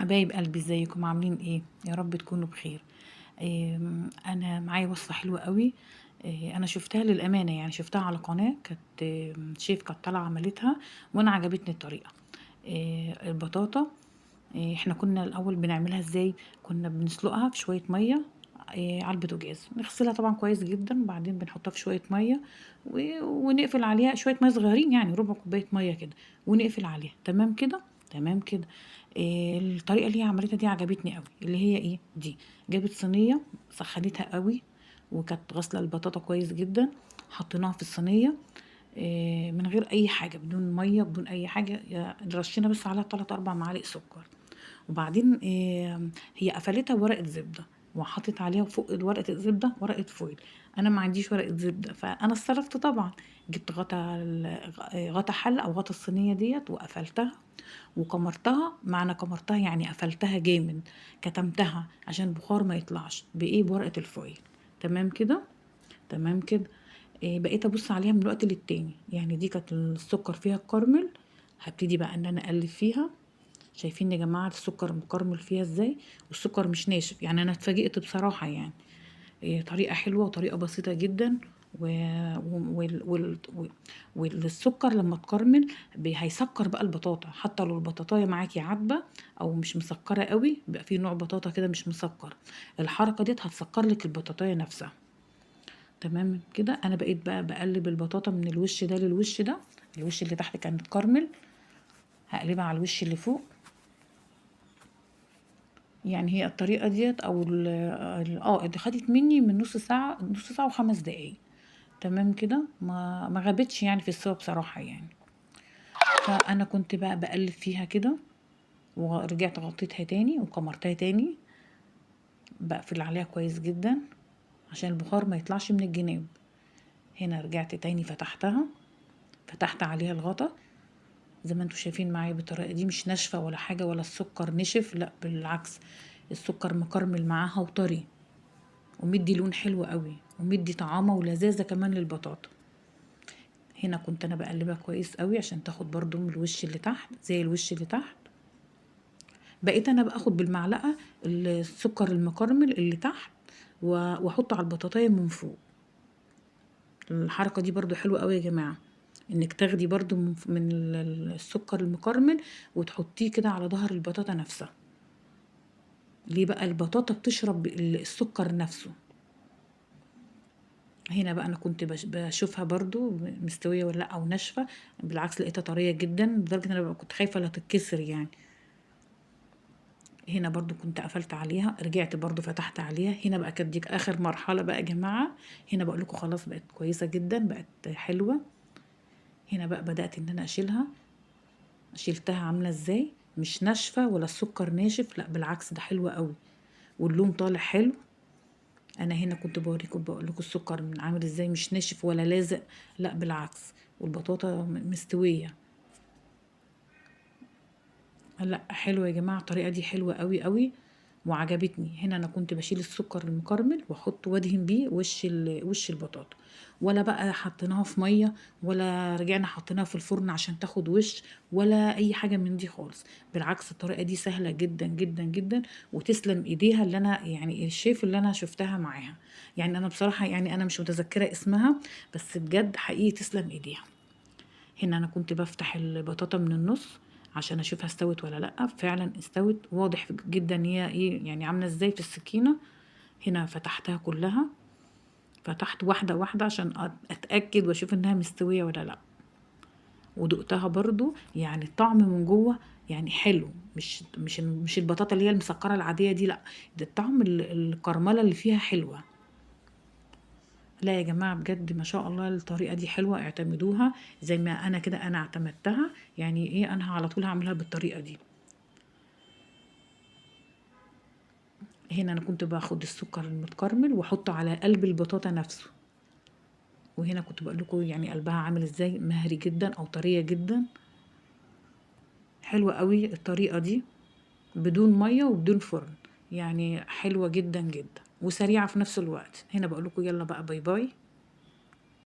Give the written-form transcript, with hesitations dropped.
حبايب قلبي، ازيكم؟ عاملين ايه؟ يا رب تكونوا بخير. انا معايا وصفه حلوة قوي. انا شفتها للامانة، يعني شفتها على قناة كانت شيف كانت طالعه عملتها وانا عجبتني الطريقة. البطاطا، احنا كنا الاول بنعملها ازاي؟ كنا بنسلقها في شوية مية على البوتاجاز، نغسلها طبعا كويس جدا، وبعدين بنحطها في شوية مية ونقفل عليها شوية مية صغيرين، يعني ربع كوباية مية كده، ونقفل عليها. تمام كده؟ تمام كده. الطريقة اللي هي عملتها دي عجبتني قوي، اللي هي ايه دي؟ جابت صينية سخنتها قوي، وكانت غاسله البطاطا كويس جدا، حطيناها في الصينية من غير اي حاجة، بدون مية بدون اي حاجة، رشينا بس عليها 3-4 معالق سكر، وبعدين هي قفلتها بورقه زبدة، وحطت عليها فوق ورقة الزبدة ورقة فويل. انا ما عنديش ورقة زبدة، فانا اتصرفت طبعا، جبت غطا حله او غطا الصينية ديت وقفلتها وكمرتها. معنى كمرتها يعني قفلتها جامد، كتمتها عشان البخار ما يطلعش بايه؟ بورقه الفويل. تمام كده؟ تمام كده. بقيت ابص عليها من الوقت للتاني، يعني دي كانت السكر فيها الكراميل، هبتدي بقى ان انا اقلب فيها. شايفين يا جماعة السكر مكرمل فيها ازاي؟ والسكر مش ناشف، يعني انا اتفاجئت بصراحة. طريقه حلوة وطريقه بسيطة جدا، والسكر لما تكرمل هيسكر بقى البطاطا، حتى لو البطاطايه معاكي عدبه او مش مسكره قوي، بيبقى في نوع بطاطا كده مش مسكر، الحركة ديت هتسكر لك البطاطايه نفسها. تمام كده. انا بقيت بقى بقلب البطاطا من الوش ده للوش ده، الوش اللي تحت كان اتكرمل هقلبها على الوش اللي فوق. يعني هي الطريقة ديت او دي خدت مني من نص ساعة، نص ساعة وخمس دقايق. تمام كده، ما غابتش في السوا بصراحة. فانا كنت بقى بقلب فيها كده، ورجعت غطيتها تاني وكمرتها تاني، بقفل عليها كويس جدا عشان البخار ما يطلعش من الجناب. هنا رجعت تاني فتحتها، فتحت عليها الغطا زي ما انتوا شايفين معايا بالطريقة دي، مش ناشفة ولا حاجة ولا السكر نشف، لا بالعكس السكر مكرمل معاها وطري، ومدي لون حلو قوي، ومدي طعامه ولذاذه كمان للبطاطا. هنا كنت انا بقلبها كويس قوي عشان تاخد برضو من الوش اللي تحت زي الوش اللي تحت. بقيت انا باخد بالمعلقه السكر المكرمل اللي تحت واحطه على البطاطايه من فوق. الحركة دي برضو حلوة قوي يا جماعة، انك تاخدي برضو من السكر المكرمل وتحطيه كده على ظهر البطاطا نفسها. ليه بقى؟ البطاطا بتشرب السكر نفسه. هنا بقى انا كنت بشوفها برضو مستوية ولا لا او ناشفة، بالعكس لقيتها طرية جدا لدرجة ان انا كنت خايفة لا تتكسر. هنا برضو كنت قفلت عليها، رجعت برضو فتحت عليها. هنا بقى كانت دي اخر مرحلة بقى يا جماعة. هنا بقول لكم خلاص بقت كويسة جدا، بقت حلوة. هنا بقى بدات ان انا اشيلها، شيلتها عامله ازاي؟ مش ناشفة ولا السكر ناشف، لا بالعكس ده حلوة قوي واللون طالع حلو. انا هنا كنت بوريكم بقول لكم السكر من عامل ازاي، مش ناشف ولا لازق، لا بالعكس، والبطاطا مستوية. لا حلوة يا جماعة، الطريقة دي حلوة قوي قوي وعجبتني. هنا انا كنت بشيل السكر المكرمل واحطه وادهن بيه وش البطاطا، ولا بقى حطيناها في مية ولا رجعنا حطيناها في الفرن عشان تاخد وش ولا اي حاجة من دي خالص. بالعكس الطريقة دي سهلة جدا جدا جدا، وتسلم ايديها اللي انا يعني الشيف اللي انا شفتها معاها. انا بصراحة انا مش متذكرة اسمها، بس بجد حقيقي تسلم ايديها. هنا انا كنت بفتح البطاطا من النص عشان اشوفها استوت ولا لا، فعلا استوت، واضح جدا هي ايه عامله ازاي في السكينة. هنا فتحتها كلها، فتحت واحدة واحدة عشان اتاكد واشوف انها مستوية ولا لا، ودقتها برضو الطعم من جوه حلو، مش البطاطا اللي هي المسكره العادية دي، لا ده الطعم الكرمله اللي فيها حلوة. لا يا جماعة بجد ما شاء الله الطريقة دي حلوة، اعتمدوها زي ما أنا كده، أنا اعتمدتها. أنا على طول هعملها بالطريقة دي. هنا أنا كنت باخد السكر المتكرمل وأحطه على قلب البطاطا نفسه، وهنا كنت بقول لكم قلبها عامل ازاي، مهري جدا أو طرية جدا. حلوة قوي الطريقة دي، بدون مية وبدون فرن، حلوة جدا جدا وسريعة في نفس الوقت. هنا بقول لكم يلا بقى باي باي.